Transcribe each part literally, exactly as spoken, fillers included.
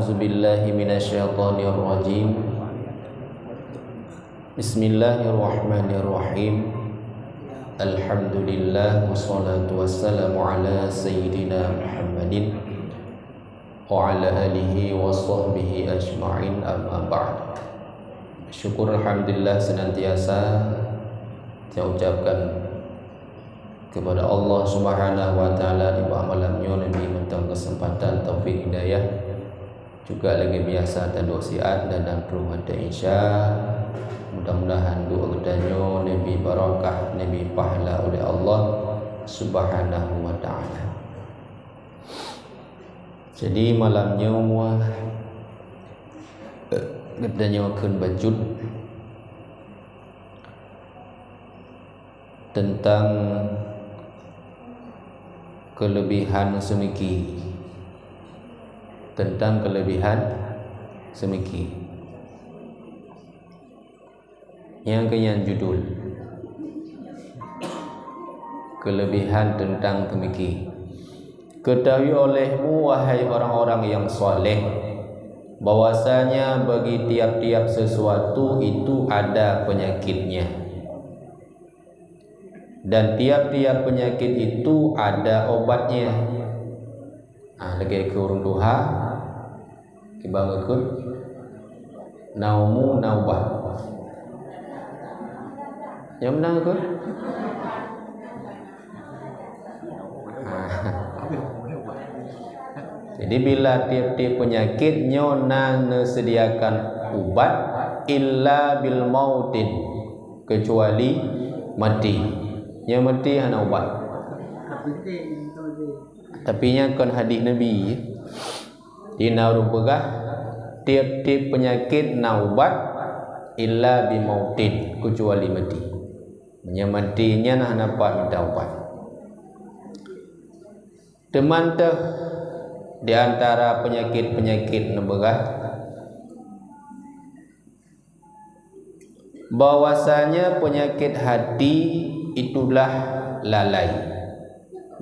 A'udzubillahi minasyaitonirrajim. Bismillahirrahmanirrahim. Alhamdulillah, wassalatu wassalamu ala sayyidina Muhammadin wa ala alihi wa sahbihi ajma'in, amma ba'd. Syukur alhamdulillah senantiasa saya ucapkan kepada Allah Subhanahu wa Taala di bak malam nyoe, Nabi mantong kesempatan, taufik, hidayah, juga lagée biasa taduek siat dan dan troh watée Isya. Mudah-mudahan doa geutanyoe neubi barakah, neubi pahala oleh Allah Subhanahu wa Taala. Jadi malam nyoe, eh, geutanyoe kheun bacut teuntang keulebihan seumiki. Teuntang keulebihan seumiki. Nyang keu nyan judul, keulebihan teuntang seumiki. Ketahui olehmu, wahai orang-orang yang saleh, bahwasanya bagi tiap-tiap sesuatu itu ada penyakitnya. Dan tiap-tiap penyakit itu ada obatnya. Ah, lagée keu ureuëng tuha, kiban geukheun, na umu, na ubat. Nyang meunan geukheun? Ah. Jadi bila tiep-tiep peunyakét nyoe na neuseudiakan ubat, illa bil mautin, keucuali maté. Nyang maté hana ubat. Tapi nyan kon hadih Nabi. Di na ureuëng peugah, tiep-tiep peunyakét na ubat, illa bi mautin, keucuali maté. Meunyoe maté nyan hana pat mita ubat. Teuma teuh di antara peunyakét-peunyakét neubeurah, bahwasanya penyakit hati itulah lalai,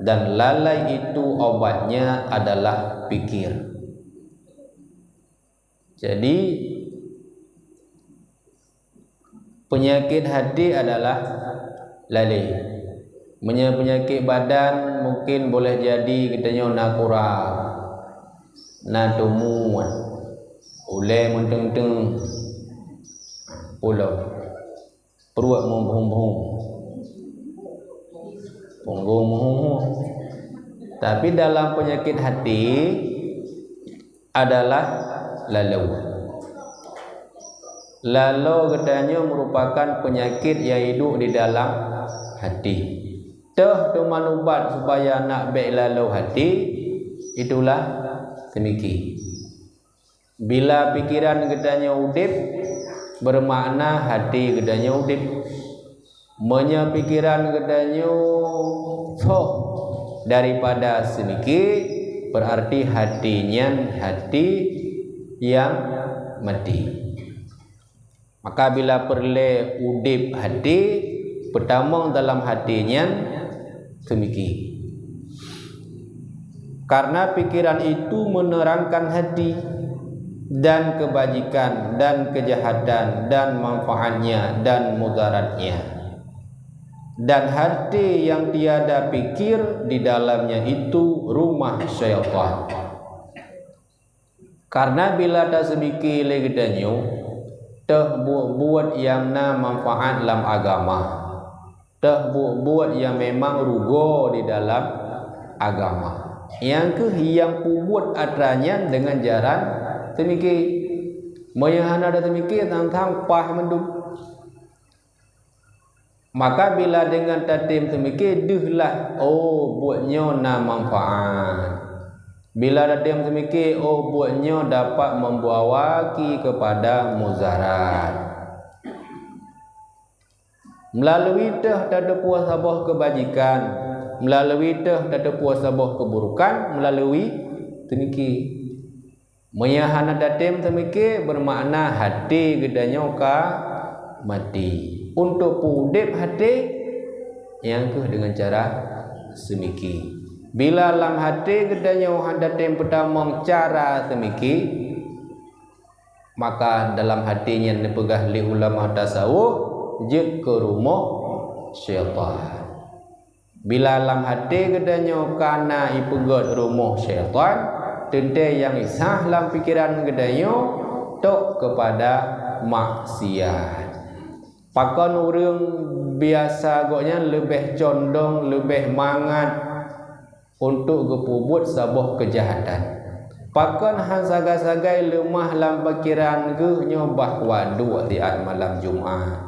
dan lalai itu obatnya adalah pikir. Jadi, penyakit hati adalah lalai. Meunyoe penyakit badan, mungkin boleh jadi geutanyoe na kura, na teumuet, ulée meuteung-teung, pulom, pruet meuhong-hong, punggong meuhong-hong. Tapi dalam penyakit hati adalah lalo. Lalo geutanyoe merupakan penyakit yang hidup di dalam hati. Teuh teuma ubat supaya nak bék lalo hati, itulah seumiki. Bila pikiran geutanyoe udeb, beumakna hati geutanyoe udeb. Meunyoe pikiran geutanyoe soh daripada seumiki, beurarti hati nyan hati nyang maté. Maka bila peureulée udeb hati, peutamong dalam hati nyan seumiki. Karena pikiran itu menerangkan hati, dan kebajikan, dan kejahatan, dan manfaatnya, dan mudaratnya. Dan hati yang tiada pikir di dalamnya itu rumah syaitan. Karena bila taseumiki lé geutanyoe, teuh buet-buet nyang na manfaat lam agama, teuh buet-buet nyang memang rugoe di dalam agama. Nyang kheueh nyang peubuet atra nyan deungon jaran seumiki. Meunyoe hana taseumiki, sang-sang paih mandum. Maka bila deungon tatem seumiki, deuhlah, oh, buet nyoe na manfaat. Bila tatem seumiki, oh, buet nyoe dapat membawa ki kepada mudarat. Meulalu teuh tateupeue saboh keubajikan, meulalu teuh tateupeue saboh keuburukan meulalu seumiki. Meunyoe hana tatem seumiki, beumakna hati geutanyoe ka maté. Untuk peuudeb hati, nyang kheueh deungon cara seumiki. Bila lam hati geutanyoe hana tatem peutamong cara seumiki, Maka dalam hati nyan neupeugah lé ulama tasawuf, jeuet keu rumoh syaitan. Bila lam hati geutanyoe ka na ipeugét rumoh syaitan, teuntée nyang isah lam pikeran geutanyoe tok keupada maksiat. Pakon ureuëng biasa gobnyan leubeh condong, leubeh mangat untuk geupeubuet saboh keujahatan. Pakon han sagai-sagai leumah lam pikeran geuh nyoe bahwa duek siat malam Jumat.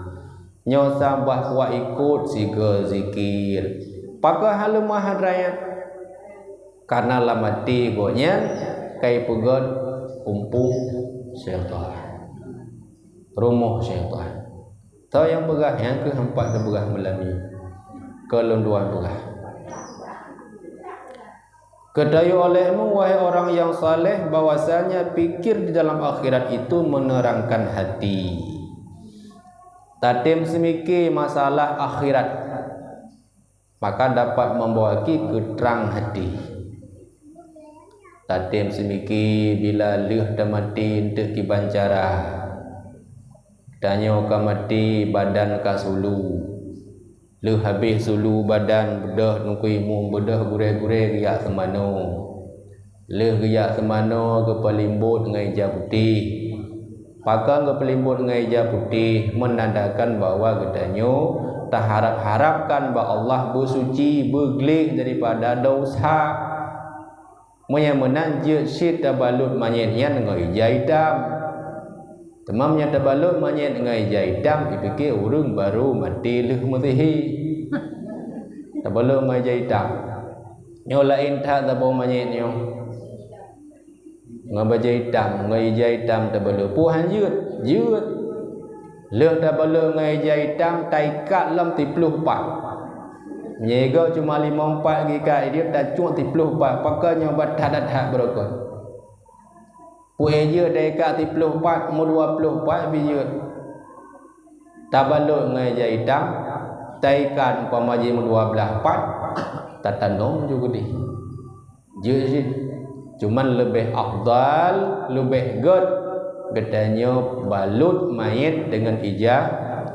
Nyoe sa bahwa ikot sigoe zikir. Pakon han leumah han rayeuk? Karena lam até gobnyan ka ipeugét umpung syaitan, rumoh syaitan. Tho nyang peugah, nyang keuh hampat teupeugah meulami. Keu lôn tuan peugah. Ketahui olehmu, wahai orang yang saleh, bahwasanya pikir di dalam akhirat itu menerangkan hati. Tatem seumike masalah akhirat, maka dapat membawa ki keu trang hati. Tatem seumike bila lheueh tamaté eunteuk kiban cara. Tanyoe ka maté, badan ka sulu. Lheueh habéh sulu badan, beudôh teungku imum, beudôh gurée-gurée geujak seumanoe. Lheueh geujak seumanoe geupeulimbot ngon ija putéh. Pakon geupeulimbot ngon ija putéh? Meunandakan bahwa geutanyoe taharab-harabkan bak Allah beusuci, beugleh daripada desya. Meunyoe meunan, jeuet cit tabalot manyét nyan ngon ija itam. Teuma meunyoe tabalot manyét ngon ija itam, ipike ureuëng barô maté lheueh meusihi. Tabalot ngon ija itam. Nyoe laén that saboh manyét nyoe. Ngon bajée itam, ngon ija itam tabalot. Peue han jeuet? Jeuet. Lheueh tabalot ngon ija itam, taikat lom siploh pat. Meunyoe igoe cuma limong pat geuikat, idéh tacok siploh pat, pakon nyoe ba that-that beureukat. Peue jeuet taikat siploh pat, meudua ploh pat pih jeuet. Tabalot ngon ija itam, taikat umpama jih meudua blaih pat, tatanom ju keudeh. Jeuet cit. Cuman leubeh afdal, leubeh gét geutanyoe balot manyét deungon ija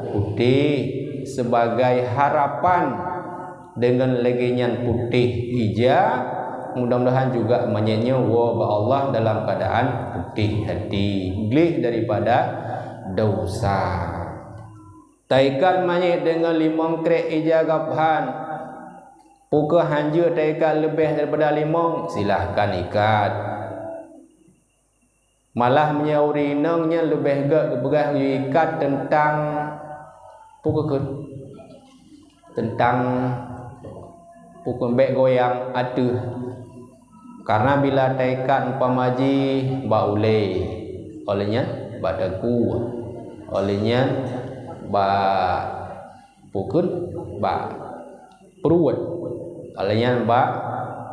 putéh sebagai harapan. Deungon lagée nyan putéh ija, mudah-mudahan juga manyét nyoe woe bak Allah dalam keuadaan putéh até, gleh daripada desya. Taikat manyét deungon limong krek ija gabhan. Peu kheueh han jeuet taikat leubeh daripada limong? Silahkan ikat. Malah meunyoe ureuëng inong nyan leubeh gét geupeugah geuyue ikat teuntang peu kheueh, teuntang peu kheueh bék goyang ateueh. Karena bila taikat umpama jih bak ulée, óh lheueh nyan bak dagu, óh lheueh nyan bak peu kheueh, bak pruet, óh lheueh nyan bak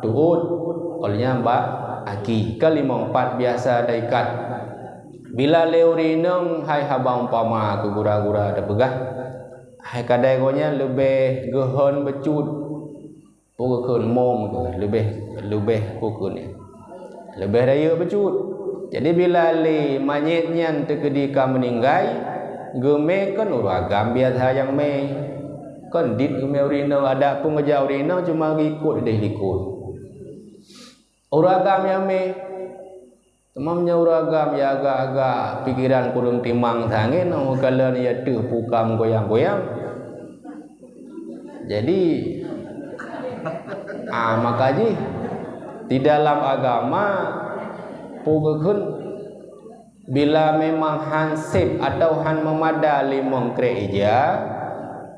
tuot, óh lheueh nyan bak aki. Ka limong pat biasa taikat. Bila lé ureuëng inong hai haba umpama keu gura-gura tapeugah, hai kadai gobnyan leubeh geuhon bacut. Peu kheueh mom kheueh, leubeh, leubeh peu kheueh nyan. Leubeh rayeuk bacut. Jadi bila lé manyét nyan teukeudi ka meuninggai, geumé kon ureuëng agam biasa nyang mé. Kon dit geumé ureuëng inong, adak pun geujak ureuëng inong cuma geuikot ideh likot. Ureuëng agam nyang mé. Teuma meunyoe ureuëng agam nyang agak-agak pikeran kureueng timang sangat, nyoe meukalon ya teuh pukam goyang-goyang. Jadi, ah, maka jih di dalam agama peu kheueh bila memang han sép atau han meumada limong krek ija,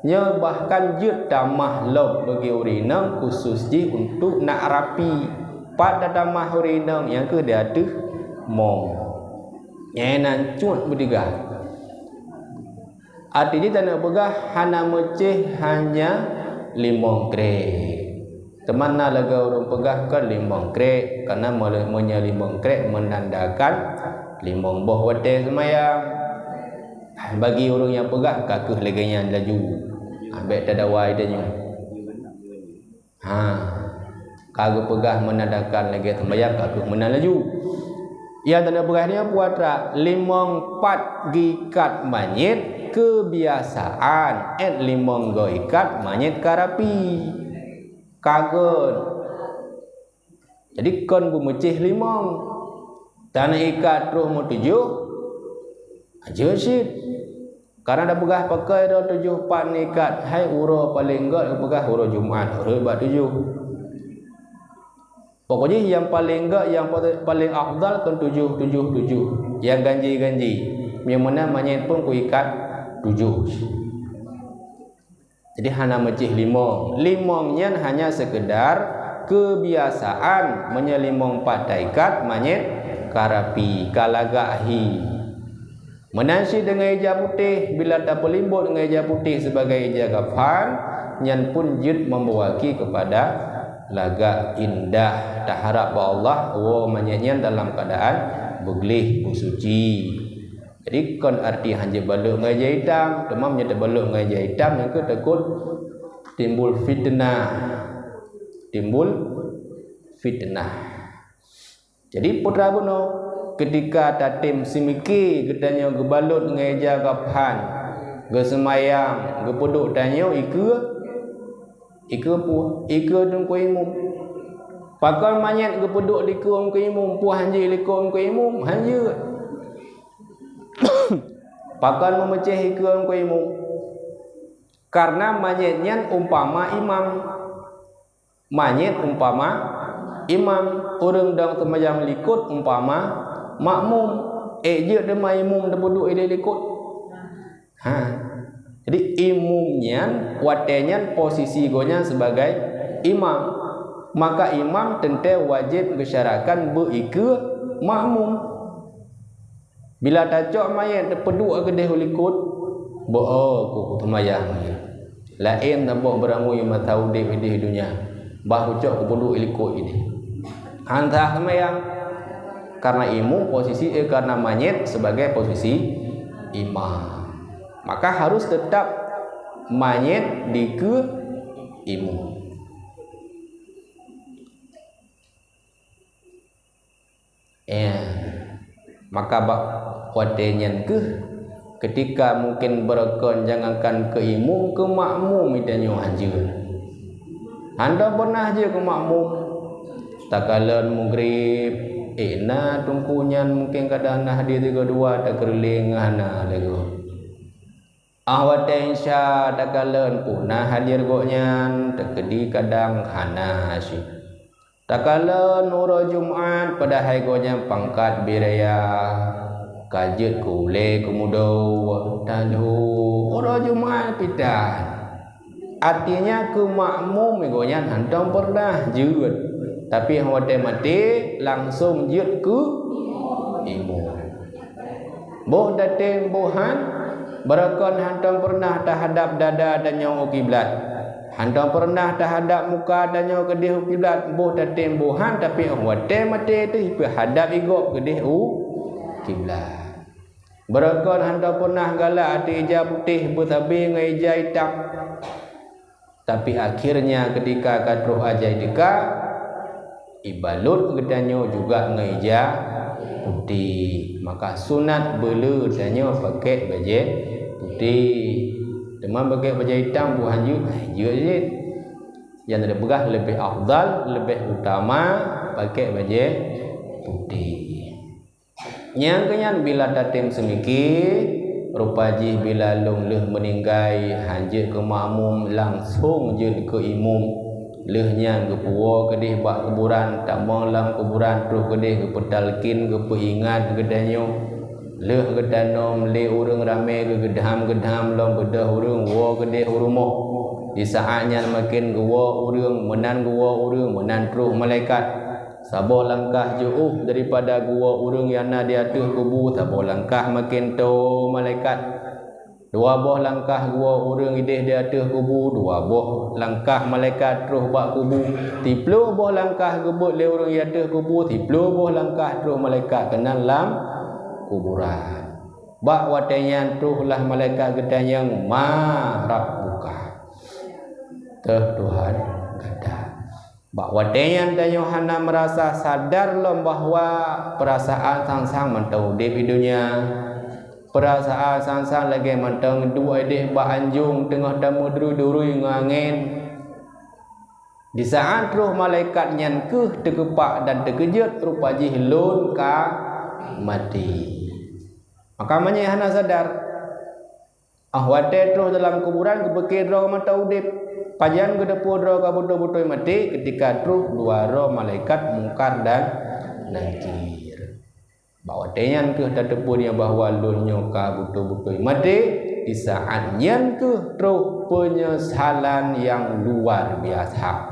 nyoe bahkan jeuet tamah lom bagi ureuëng inong khusus jih untuk nak rapi. Pat tatamah ureuëng inong nyang kheueh di ateueh mom. Nyan cut beudigah. Arti jih taneuk peugah hana meucéh hanya limong krek. Teuma na lagée ureuëng peugah kon limong krek, karena meunyoe limong krek meunandakan limong boh watée seumayang. Bagi ureuëng nyang peugah ka kheueh lagée nyan laju. Bék tadawai tanyoe. Ha, ka geupeugah meunandakan lagée seumayang ka kheueh meunan laju. Nyang teupeugah nyoe putra limong pat geuikat manyét keubiasaan, 'et limong goe ikat manyét karapi. Ka kon. Jadi kon beumeucéh limong. Tan ikat troh meutujoh, ajeut cit. Karena tapeugah pakon droe tujoh pat ikat, hai uroe paleng gét tapeugah uroe Jumat, rhot bak tujoh. Pokok jih nyang paleng gét, nyang pa-, paleng afdal kon tujoh, tujoh, tujoh. Nyang ganji-ganji. Meunyoe meunan manyét pun kuikat tujoh. Jadi hana meucéh limong. Limong nyan hanya sekedar kebiasaan. Meunyoe limong pat taikat manyét karapi, ka lagak hi. Meunan cit deungon ija putéh, bila tapeulimbot deungon ija putéh sibagai ija kafan, nyan pun jeuet membawa ki kepada lagak indah. Taharap bak Allah, woe manyét nyan dalam keadaan beugleh, beusuci. Jadi kon arti hana jeuet balot ngon ija itam, teuma meunyoe tabalot ngon ija itam, nyan keuh takot timbul fitnah. Timbul fitnah. Jadi putra bunoe, ketika tatem seumike geutanyoe geubalot ngon ija kafan, geuseumayang, geupeuduek tanyoe ikeue, ikeue peue? Ikeue teungku imum. Pakon manyét geupeuduek dikeue teungku imum, peue hana jeuet likot teungku imum? Hana jeuet. Pakon meumeucéh ikeue teungku imum? Karena manyét nyan umpama imam. Manyét umpama imam, ureuëng dong seumayang likot umpama makmum. Ék jeuet teuma imum tapeuduek idéh likot? Ha. Jadi imum nyan watée nyan posisi gobnyan sebagai imam. Maka imam teuntée wajéb geusyarakan beu ikeue makmum. Bila tacok manyét tapeuduek keudéh u likot, beu-o ku seumayang. Laén saboh beurangui masa udeb idéh donya, bah kucok kupeuduek i likot idéh. Hán sah seumayang. Karena imum posisi, eh, karena manyét sebagai posisi imam. Maka harus tetap manyét dikeue imum. Ya. Maka bak watée nyan keuh, ketika mungkin beureukan jangankan keu imum, keu makmum geutanyoe hanjeuet. Hántom pernah jeuet keu makmum. Takalon mugrib, ék na teungku nyan mungkin kadang na hadir sigoe dua, takeureuleng hana lé goe. Ah watée Isya takalon peue na hadir gobnyan, teukeudi kadang hana cit. Takalon uroe Jumat, padahai gobnyan pangkat biraya, ka jeuet keu ulée keu mudo, tadhô uroe Jumat pih tan. Artinya keu makmum gobnyan hántom pernah jeuet, tapi watée maté langsong jeuet keu imum. Boh tatem boh han, beureukan hántom pernah tahadab dada tanyoe u kiblat. Hántom pernah tahadab muka tanyoe keudéh u kiblat, boh tatem boh han, tapi watée maté teuh peuhadab igob keudéh u kiblat. Beureukan hántom pernah galak ateueh ija putéh beusabe ngon ija itam. Tapi akhirnya ketika ka troh ajai teuka, ibalot geutanyoe juga ngon ija putéh. Maka sunat beuleu tanyoe pakèk bajée putéh. Teuma pakèk bajée itam buhan jeuet, jeuet jih. Nyang teupeugah leubeh afdal, leubeh utama pakèk bajée putéh. Nyang keunyan bila tatem seumike, rupa jih bila lôn lheueh meuninggai, han jeuet keu makmum, langsong jeuet keu imum. Lheueh nyan geupeuwoe keudeh bak kuburan, tamong lam kuburan, troh keudeh geupeutalkin, geupeuingat geutanyoe. Lheueh geutanom lé ureuëng ramé geugeudham-geudham lom beudôh ureuëng woe keudeh u rumoh. Di saát nyan maken geuwoe ureuëng, meunan geuwoe ureuëng, meunan troh malaikat. Saboh langkah jiôh daripada geuwoe ureuëng nyang na di ateueh kubu, saboh langkah maken toe malaikat. Dua boh langkah geuwoe ureuëng ideh di ateueh kubu, dua boh langkah malaikat troh bak kubu. Siplôh boh langkah geubeuet lé ureuëng di ateueh kubu, siplôh boh langkah troh malaikat keunan lam kuburan. Bak watée nyan troh lah malaikat geutanyong, "Man rabbuka?" Toh Tuhan gata. Bak watée nyan tanyoe hana meurasa sadar lom bahwa peurasaan sang-sang mantong udeb di donya. Peurasaan sang-sang lagée mantong duek ideh bak anjong teungoh tameuduri-duri ngon angén. Di saát roh malaikat nyan kheueh teukeupak dan teukeujot, rupa jih lôn ka maté. Maka meunyoe hana sadar, ah watée troh dalam kuburan geupeuke droe mantong udeb. Pajan geuteupeue droe ka beutôi-beutôi maté? Keutika troh dua droe malaikat Mungkar dan Nakir. Bak watée nyan kheueh tateupeue bahwa lôn nyoe ka beutôi-beutôi maté. Di saát nyan kheueh troh peunyesalan nyang luar biasa.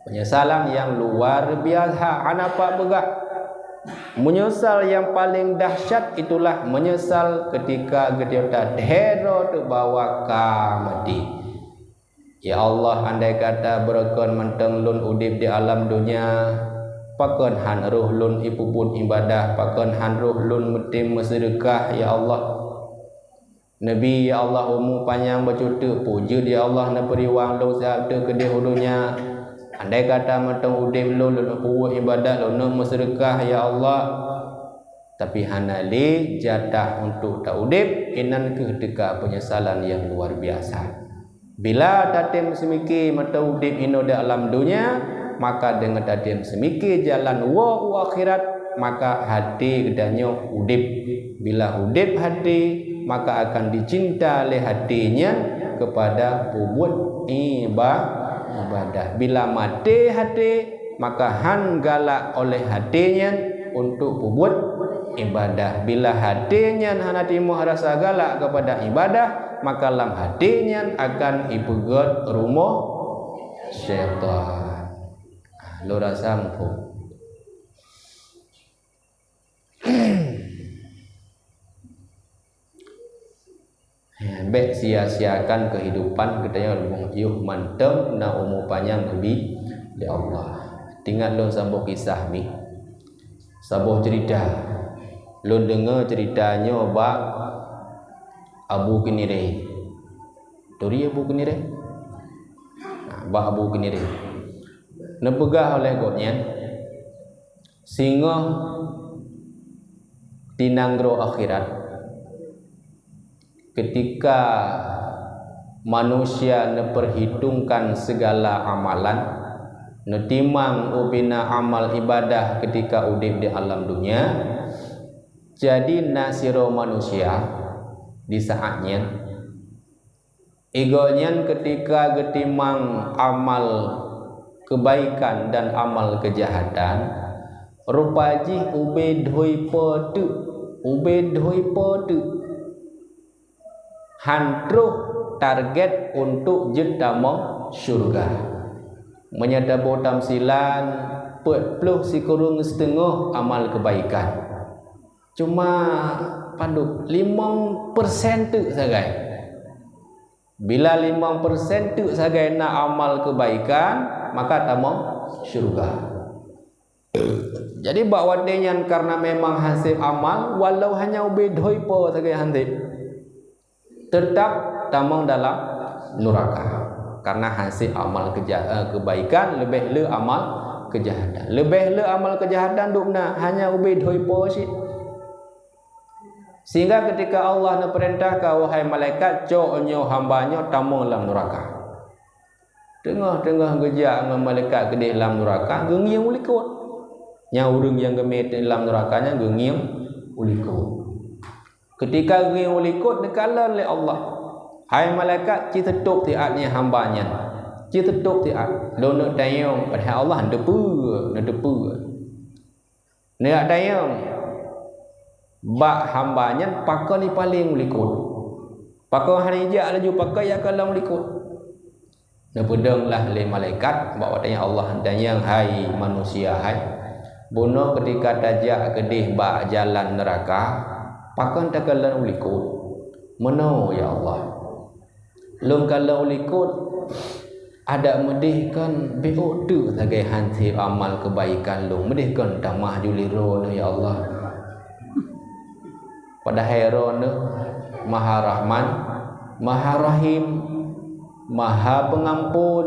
Peunyesalan nyang luar biasa, hana pat peugah. Meunyeusal nyang paleng dahsyat itulah meunyeusal keutika geutanyoe teubawa ka maté. Ya Allah, andai kata beureukan mantong lôn udeb di alam donya, pakon han roh lôn ipeubuet ibadah, pakon han roh lôn meutem meuseudeukah, ya Allah. Neubi, ya Allah, umu panyang bacut teuk, peue jeuet, ya Allah, neupeureulée lôn siat teuk keudeh u donya. Andai kata mantong udeb lôn, lôn peubuet ibadat, lôn meuseudeukah, ya Allah. Tapi hana lé jatah untuk ta udeb, inan kheueh teuka peunyesalan nyang luar biasa. Bila tatem seumike mantong udeb inoe di alam donya, maka deungon tatem seumike jalan woe u akhirat, maka hati geutanyoe udeb. Bila udeb hati, maka akan dicinta lé hati nyan keupada peubuet iba-, ibadah. Bila maté hati, maka han galak oleh hati nyan untuk peubuet ibadah. Bila hati nyan hana timoh rasa galak keupada ibadah, maka lam hati nyan akan ipeugét rumoh syaitan. Lôn rasa muphom. Bék sia-siakan keuhidupan geutanyoe, yoh mantong na umu panyang geubri lé Allah. Teuingat lôn saboh kisah mi, saboh ceurita. Lôn deungoe ceurita nyoe bak Abu Keunirée. Turi Abu Keunirée? Nah, bak Abu Keunirée. Neupeugah oleh gobnyan, singoh di nanggroe akhirat, keutika manusia neupeurhitongkan sigala amalan, neutimang ubena amal ibadah keutika udeb di alam donya, jadi na sidroe manusia di saát nyan, gobnyan keutika geutimang amal keubaikan dan amal keujahatan, rupa jih ubé dhui po teuk, ubé dhui po teuk. Han troh target untuk jeuet tamong syeuruga. Meunyoe taboh tamsilan, peuet ploh sikureueng siteungoh amal keubaikan. Cuma padub, limong persen teuk sagai. Bila limong persen teuk sagai na amal keubaikan, maka tamong syeuruga. Jadi bak watée nyan, karena memang han sép amal, walau hanya ubé dhui po sagai han sép, teutap tamong dalam nuraka. Karena han sép amal keuja-, eh, keubaikan, leubeh le amal keujahatan. Leubeh le amal keujahatan dum na, hanya ubé dhui po cit. Sehingga keutika Allah neupeurintah keu, "Wahai malaikat, cok nyoe hamba nyoe tamong lam nuraka." Teungoh-teungoh geujak ngon malaikat keudeh lam nuraka, geungieng u likot. Nyang ureuëng nyang geumé lam nuraka nyan geungieng u likot. Keutika geungieng u likot, neukalon lé Allah, "Hai malaikat, ci teutôb siat nyan hamba nyan. Ci teutôb siat. Lôn neuk tanyong," padahai Allah neuteupeue, neuteupeue. Neujak tanyong bak hamba nyan pakon jipaleng u likot. Pakon hana jijak laju, pakon jikalon u likot. Neupeudong lah lé malaikat bak watée nyan Allah tanyong, "Hai manusia hai, bunoe keutika tajak keudeh bak jalan nuraka, pakon takalon u likot?" "Meunoe, ya Allah. Lôn kalon u likot, adak meudeh kon bék teuk sagai han sép amal keubaikan lôn, meudeh kon tamah ju lé droeneuh, ya Allah. Padahai droeneuh Maha Rahman, Maha Rahim, Maha Peungampon,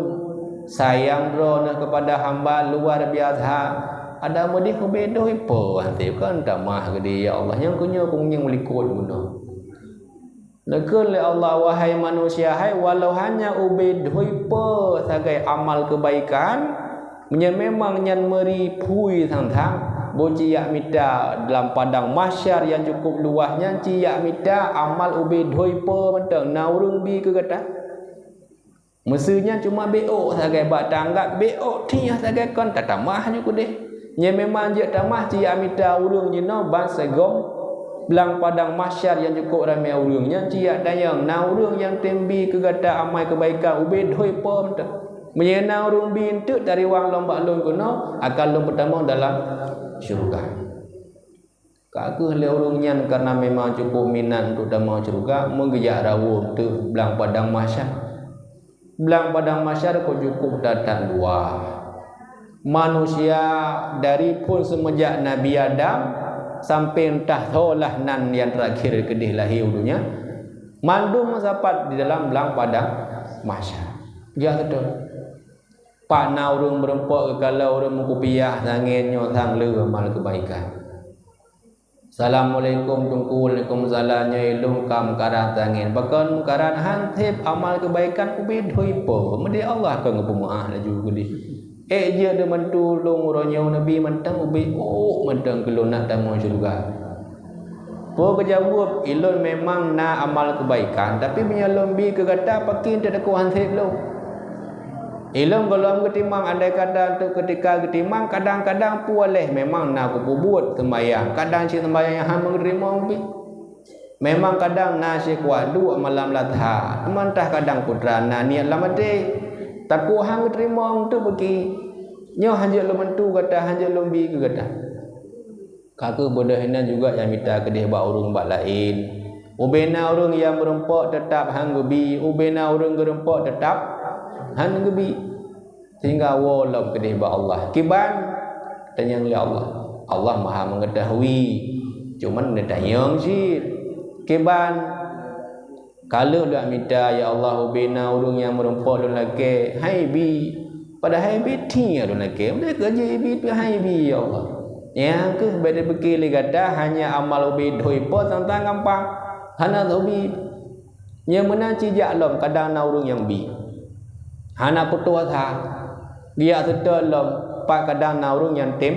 Sayang Droeneuh keupada hamba luar biasa. Adak meudeh ubé dhoe po, hana kon tamah geudeh, ya Allah, nyang keunyoe keu ngieng likot bunoe. Neukheun lé Allah, "Wahai manusia hai, walau hanya ubé dhoe po sagai amal keubaikan, meunyoe memang nyan meuri phui sang-sang, boh ci jak mita lam padang mahsyar nyang cukup luwah nyan, ci jak mita amal ubé dhoe po mantong na ureuëng bi keu gata." Meuseu nyan cuma béok sagai bak tanggap béok tiah sagai kon tatamah nyoe keudeh. Nyan memang jeuet tamah ci jak mita ureuëng jinoe ban sigom blang padang mahsyar nyang cukôp ramé ureuëng nyan ci jak tanyong na ureuëng nyang tem bi keu gata amai keubaikan ubé dhoe po mantong. Meunyoe na ureuëng bi eunteuk tariwang lom bak lôn keunoe akan lôn peutamong dalam syeuruga. Ka kheueh lé ureuëng nyan kareuna memang cukôp minat untuk tamong syeuruga, meugeujak rawöm teuk blang padang mahsyar. Blang padang mahsyar kok cukôp that-that luwah. Manusia dari phon seumeujak Nabi Adam sampai entah soe lah nan nyang teurakhir keudeh lahé u dônya, mandum meusapat di dalam blang padang mahsyar. Jak keudroe. Pat na ureuëng meurumpok geukalon ureuëng meukupiah sangén nyoe sang le amal keubaikan. "Assalamualaikum Teungku." "Waalaikumsalam." "Nyoe ilôn ka meukarat sangén." "Pakon meukarat?" "Han sép amal keubaikan ubé dhoe po." "Meudeh Allah kon geupeumeuáh laju keudeh. Ék jeuet deungon tulông uroe nyoe neubi mantong ubé ôk mantong keu lôn nak tamong syeuruga." Peue geujaweueb, "Ilôn memang na amal keubaikan, tapi meunyoe lôn bi keu gata, pakri teudeungoe han sép lôn." Ilôn gohlom geutimang, andai kata untuk keutika geutimang, kadang-kadang puléh memang na kupeubuet seumbahyang, kadang cit seumbahyang nyang hana geuteurimong pih. Memang kadang na sikuat duek malam latha, teuma entah kadang putra na niet lam até, takot han geuteurimong untuk beuki. Nyoe hanjeuet lôn bantu gata, hanjeuet lôn bi keu gata. Ka kheueh beudôh inan juga nyang mita keudeh bak ureuëng bak laén. Ubé na ureuëng nyang meurumpok teutab han geubi, ubé na ureuëng geurumpok teutab han geubi. Sehingga woe lom keudeh bak Allah. Kiban tanyong lé Allah. Allah Maha Mengetahui. Cuman neutanyong cit. Kiban Ka lheueh lôn mita, "Ya Allah, ubé na ureuëng nyang meurumpok lôn lakée, han ibi. Padahai ibi tieng lôn lakée, meunyoe keu jih ibi pih han ibi, ya Allah." Nyang kheueh bék tapeuke lé gata, hanya amal ubé dhoe po teuntang gampang, hana teubi. Nyang meunan cijak lom kadang na ureuëng nyang bi. Hana putôh asa. Geujak seutôt lom pat kadang na ureuëng nyang tem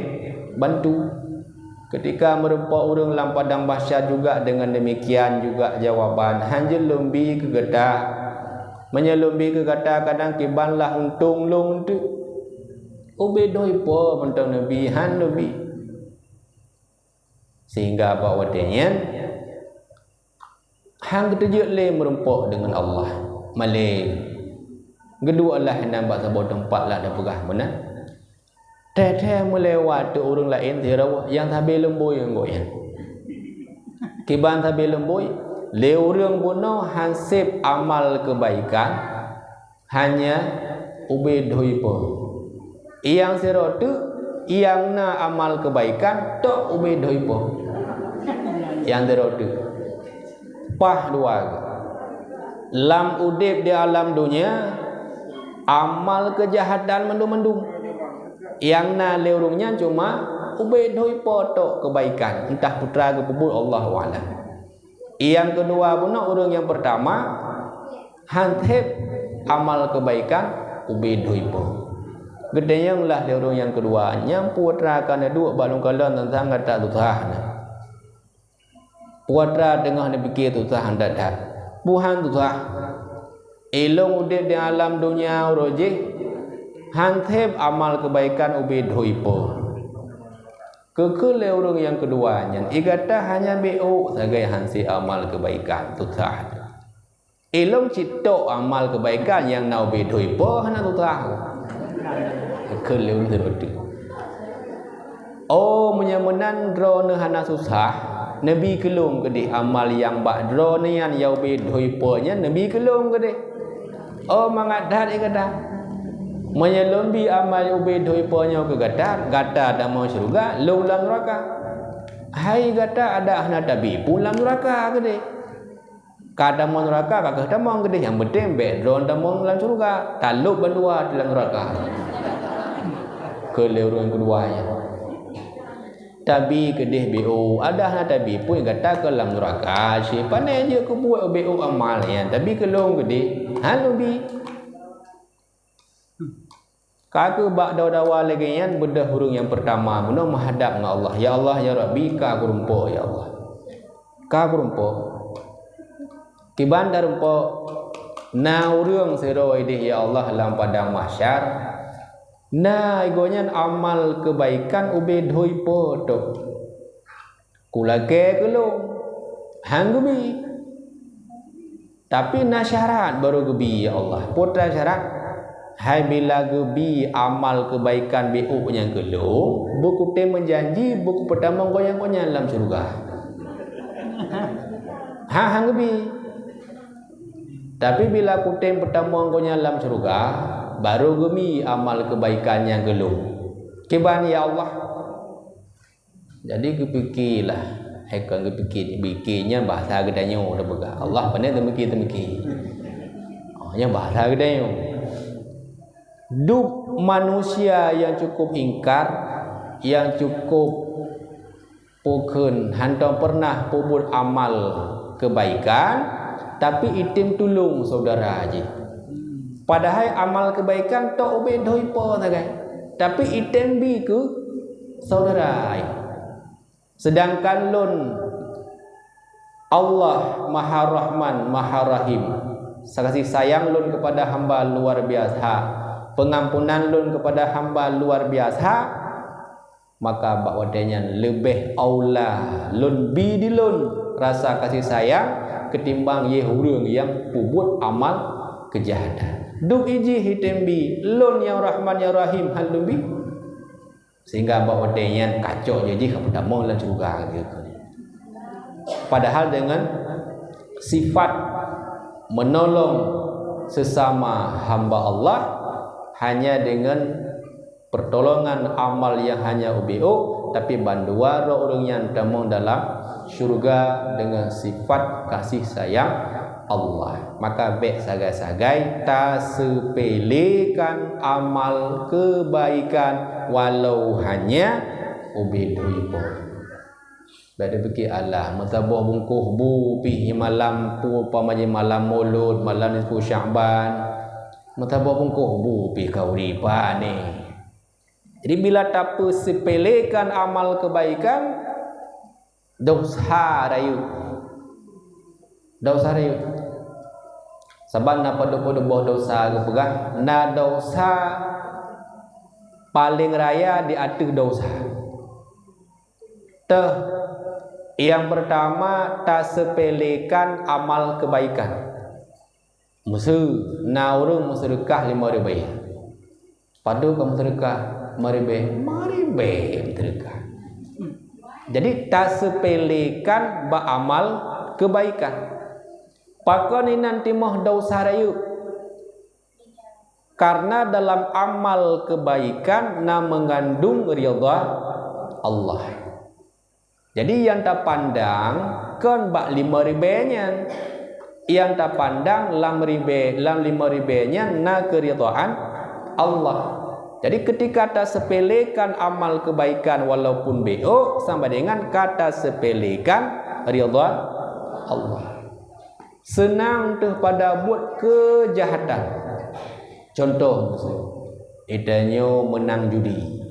bantu. Keutika meurumpok ureuëng lam padang mahsyar juga deungon deumikian juga jawaban, "Hanjeuet lôn bi keu gata. Meunyoe lôn bi keu gata, kadang kiban lah untông lôn teuk. Ubé dhoe po mantong neubi, han neubi." Sehingga bak watée nyan, han geuteujeuet lé meurumpok deungon Allah. Malée geuduek lah inan bak saboh teumpat lam tapeugah meunan. Thee-thee meulewat teuk ureuëng laén sidroe nyang sabe leumbôi ngon gobnyan. Kiban sabe leumbôi, lé ureuëng bunoe han sép amal keubaikan, hanya ubé dhoe po. Nyang sidroe teuk, nyang na amal keubaikan, tok ubé dhoe po. Nyang sidroe teuk. Paih dua. Lam udeb di alam donya, amal keujahatan mandum-mandum. Nyang na lé ureuëng nyan cuma ubé dhoe po tok keubaikan, entah peue teuma geupeubuet, Allahu a'lam. Nyang keudua bunoe ureuëng nyang peurtama, han sép amal keubaikan ubé dhoe po. Geutanyong lah lé ureuëng nyang keudua, "Nyan peue teuma ka neuduek bak lôn kalon teuntang gata susah nyan? Peue teuma teungoh neupike susah that-that?" "Peue han susah. Ilôn udeb di alam donya uroe jih, han sép amal keubaikan ubé dhoe po." Geukheun lé ureuëng nyang keudua nyan, "Di gata hanya béok sagai han sép amal keubaikan, susah." "Ilôn cit tok amal keubaikan nyang na ubé dhoe po hana susah." Geukheun lé ureuëng sidroe teuk. "Oh, meunyoe meunan droeneuh hana susah, neubi keu lôn keudeh amal nyang bak droeneuh nyan nyang ubé dhoe po nyan neubi keu lôn keudeh." "Oh, mangat that," geukheun. "Meunyoe lôn bi amal ubé dhoe po nyoe keu gata, gata tamong syeuruga, lôn lam nuraka." "Hai gata adak hana tabi, phon lam nuraka keudeh." Ka tamong nuraka, ka keuh tamong keudeh, nyang penting bèk droen tamong lam syeuruga, talop bandua di lam nuraka. Keu lé ureueng keudua nyan. Tabi keudeh B O, adak hana tabi pun gata keu lam nuraka, si pané jeuet keu buet B O amal nyan, tabi keu lôn keudeh, han lôn bi. Ka keuh bak dawa-dawa lagèe nyan beudôh ureueng nyang peurtama, meunoe meuhadab ngon Allah, "Ya Allah, ya Rabbi, ka kureumpok, ya Allah. Ka kureumpok." Kiban tareumpok, na ureueng sidroe ideh, ya Allah, lam padang mahsyar, na gobnyan amal keubaikan ubé dhui po tôh. Kulakèe keu lôn, han geubi. Tapi na syarat barô geubi, ya Allah. Peue syarat? Hai bila geubi amal keubaikan B O nyan keu lôn, beukutem meujanji beukutamong gobnyan-gobnyan lam syeuruga. Ha, han geubi. Tapi bila kutem peutamong gobnyan lam syeuruga, barô geubi amal keubaikan nyan keu lôn. Kiban, ya Allah. Jadi geupike lah. Hai kon geupike, pike nyan bahasa geutanyoe teupeugah. Allah pane teumike-teumike. Oh, nyan bahasa geutanyoe. Dub manusia nyang cukup ingkar, nyang cukup pukon hantom pernah peubuet amal keubaikan, tapi item tulông syedara jih. Padahai amal keubaikan tok ubé dhui po sagai, tapi item bi keu syedara jih. Sedangkan lôn, Allah Maha Rahman, Maha Rahim. Kasih sayang lôn kepada hamba luar biasa. Pengampunan lôn kepada hamba luar biasa. Maka bak watèe nyan leubeh aula lôn bi di lôn rasa kasih sayang ketimbang yeh ureueng nyang peubuet amal keujahatan. Dub ijih item bi, lôn nyang Rahman nyang Rahim han lôn bi. Sehingga bak watèe nyan kacok jih, jih ka peutamong lam syeuruga. Padahal dengan sifat menolong sesama hamba Allah hanya dengan pertolongan amal nyang hanya ubé ôk, tapi bandua droe ureueng nyan tamong dalam syeuruga dengan sifat kasih sayang Allah. Maka bèk sagai-sagai taseupelekan amal keubaikan walau hanya ubé dhui po. Bèk tapike, alah, meusaboh bungkôh bu pih malam, peue upama jih malam Maulud, malam nisfu Sya'ban. Meusaboh bungkôh bu pih ka ureueng pane. Jadi bila tapeuseupelekan amal keubaikan, desya rayeuk. Desya rayeuk. Saban na padub-padub boh desya geupeugah, na desya paleng raya di ateueh desya. Teuh, nyang peurtama taseupelekan amal keubaikan. Miseu na ureueng meuseudeukah limong ribèe. Padub ka meuseudeukah limong ribèe? Limong ribèe meuseudeukah. Jadi taseupelekan bak amal keubaikan. Pakon inan timoh desya rayeuk? Karena dalam amal keubaikan na meungandong ridha Allah. Jadi nyang tapandang kon bak limong ribèe nyan. Nyang tapandang lam ribèe, lam limong ribèe nyan na keuridhaan Allah. Jadi ketika taseupelekan amal keubaikan walaupun ubé ôk, sama dengan ka taseupelekan ridha Allah. Seunang teuh pada buet keujahatan. Contoh, geutanyoe meunang judi.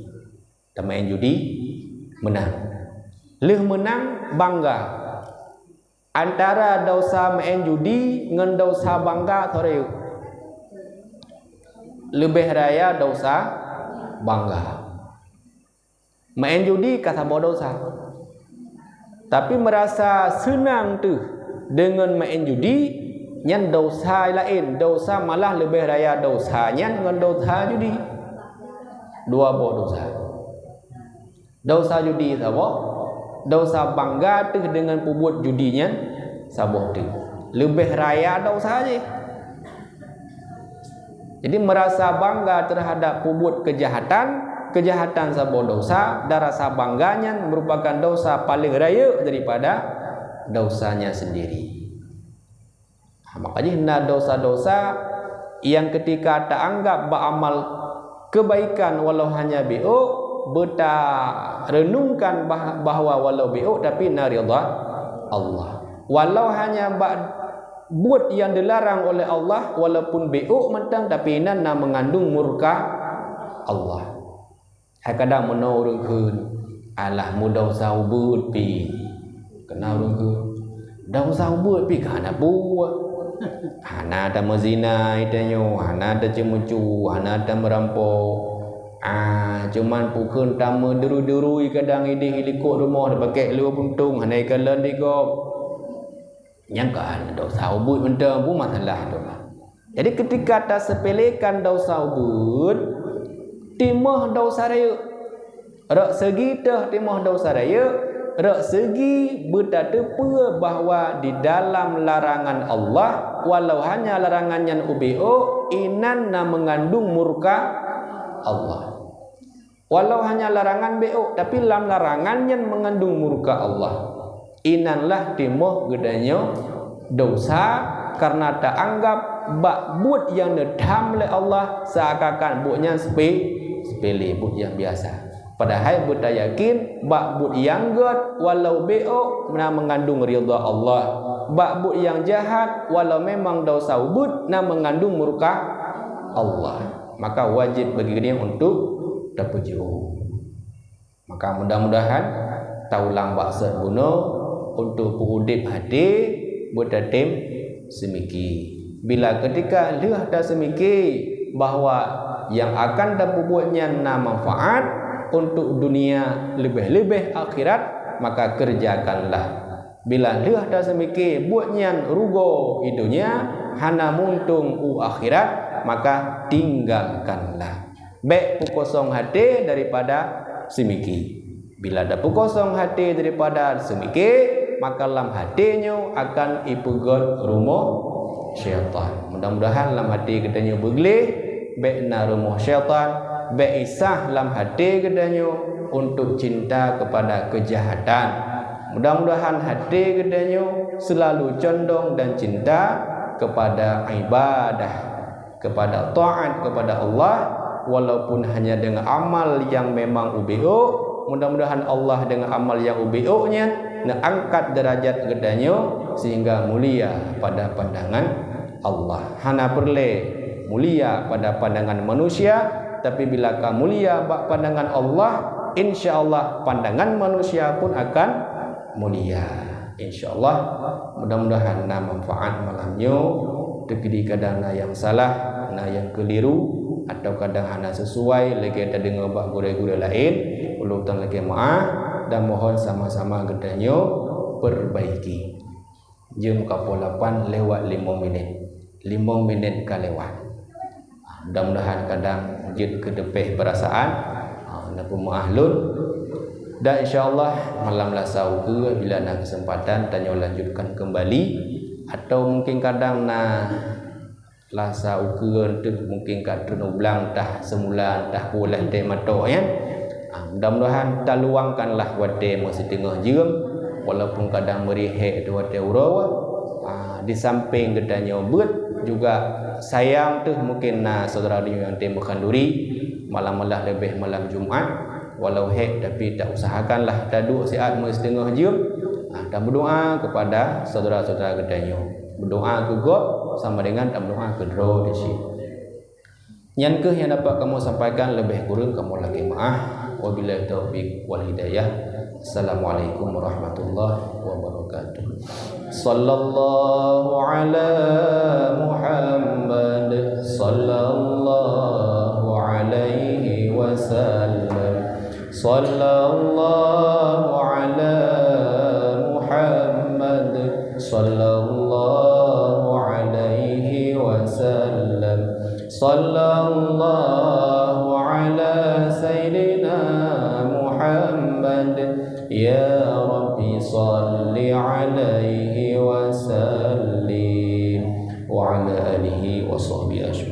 Tameu'en judi, meunang. Lheueh meunang, bangga. Antara desya meu'en judi ngon desya bangga, soe rayeuk? Leubeh raya desya bangga. Meu'en judi ka saboh desya. Tapi meurasa seunang teuh deungon meu'en judi, nyan desya laén. Desya malah leubeh raya desya nyan ngon desya judi. Dua boh desya. Desya judi saboh, desya bangga teuh deungon peubuet judi nyan saboh teuh. Leubeh raya desya jih. Jadi, meurasa bangga teuhadab peubuet keujahatan, keujahatan saboh desya, dan rasa bangga nyan meurupakan desya paleng rayeuk daripada desya nyan sendiri. Ha, maka jih na dosa-dosa nyang keutika taanggab bak amal keubaikan walau hanya biôk, beutareunungkan bah-, bahwa walau biôk tapi na ridha Allah. Walau hanya bak buet nyang dilarang oleh Allah, walaupun biôk mantong, tapi inan na meungandung murka Allah. Hai kadang meunoe ureuëng kheun, "Alah, meudesya ubeuet pih." Keunan ureuëng kheun, "Desya ubeuet pih ka hana buet. Hana tameuzina tanyoe, hana taceumeucue, hana tameurampok. Ah, cuman peue kheun tameudurui-durui kadang idéh ilikot rumoh, tapakèk lheueh puntông, hana ikalon di gob." Nyang ka hana desya ubeuet mantong, peue masalah tu? Jadi, keutika taseupelekan desya ubeuet, timoh desya rayeuk. Rot seugi teuh timoh desya rayeuk, rot seugi beutateupeue bahwa di dalam larangan Allah, walau hanya larangan nyan ubeuet, inan na meungandung murka Allah. Walau hanya larangan biôk, tapi lam larangan nyan meungandung murka Allah. Inan lah timoh geutanyoe desya, kareuna taanggab bak buet nyang neutham lé Allah seakan-akan buet nyan sepe-, sepele, buet nyang biasa. Padahai beutayakin bak buet nyang gét walau biôk na meungandung ridha Allah. Bak buet nyang jahat walau memang desya ubeuet na meungandung murka Allah. Maka wajéb bagi geutanyoe untuk tapeujeuet. Maka mudah-mudahan taulang bak sot bunoe untuk peuudép até beutatem seumiki. Bila keutika lheueh taseumiki bahwa nyang akan tapeubuet nyan na manfaat untuk dunia leubeh-leubeh akhirat, maka keureujakanlah. Bila lheueh taseumiki buet nyan rugoe i dunia, hana muntông u akhirat, maka tinggalkanlah. Bék peukosong até daripada seumiki. Bila tapeukosong até daripada seumiki, maka lam até nyoe akan ipeugét rumoh syaitan. Mudah-mudahan lam até geutanyoe beugleh, bék na rumoh syaitan, bék isah lam até geutanyoe untuk cinta kepada keujahatan. Mudah-mudahan até geutanyoe seulalu condong dan cinta kepada ibadah, kepada taat kepada Allah, walaupun hanya deungon amal nyang memang ubeuet. Mudah-mudahan Allah deungon amal nyang ubeuet nyan neuangkat deurajat geutanyoe sehingga mulia pada pandangan Allah. Hana peureulée mulia pada pandangan manusia, tapi bila ka mulia bak pandangan Allah, insya Allah pandangan manusia pun akan mulia. Insya Allah, mudah-mudahan na manfaat malam nyoe. Teukeudi kadang na nyang salah, na nyang keuliru, atau kadang hana sesuai lagée tadeungoe bak gurée-gurée laén, ulôn tuan lakée meuáh dan mohon sama-sama geutanyoe perbaiki. Jeuem ka poh lapan lewat limong minit. Limong minit ka lewat. Mudah-mudahan kadang jeuet keuteupeh peurasaan, ha, na peumeuáh lôn. Dan insya Allah malam Lasa ukeue bila na keuseumpatan tanyoe lanjutkan keumbali, atau mungkin kadang na Lasa ukeue teuk mungkin ka treun u blang tah seumula tah puléh tée matok nyan. Ha, mudah-mudahan taluangkanlah watée meusiteungoh jeuem, walaupun kadang meurihek di watée uroe. Ha, di samping geutanyoe beuet juga sayang teuh mungkin na syedara donya nyang teuh meukhanduri, malam-malam leubeh malam Jumat, walau hék tapi ta usahakanlah taduek siat meusiteungoh jeuem, ha, dan meudoá kepada syedara-syedara geutanyoe. Meudoá keu gob sama dengan tameudoá keu droe di cit. Nyan kheueh nyang dapat kamoe sampaikan, leubeh kureueng kamoe lakée meuáh. Wabillahi taufiq wal hidayah. Assalamualaikum warahmatullahi wabarakatuh. Sallallahu ala Muhammad, sallallahu alaihi wasallam. Sallallahu ala Muhammad, sallallahu alaihi wasallam. Sallallahu ala Sayyidina Muhammad. Ya Rabbi, salli alaihi wa sallim. Wa ala alihi wa sahbihi ajma'in.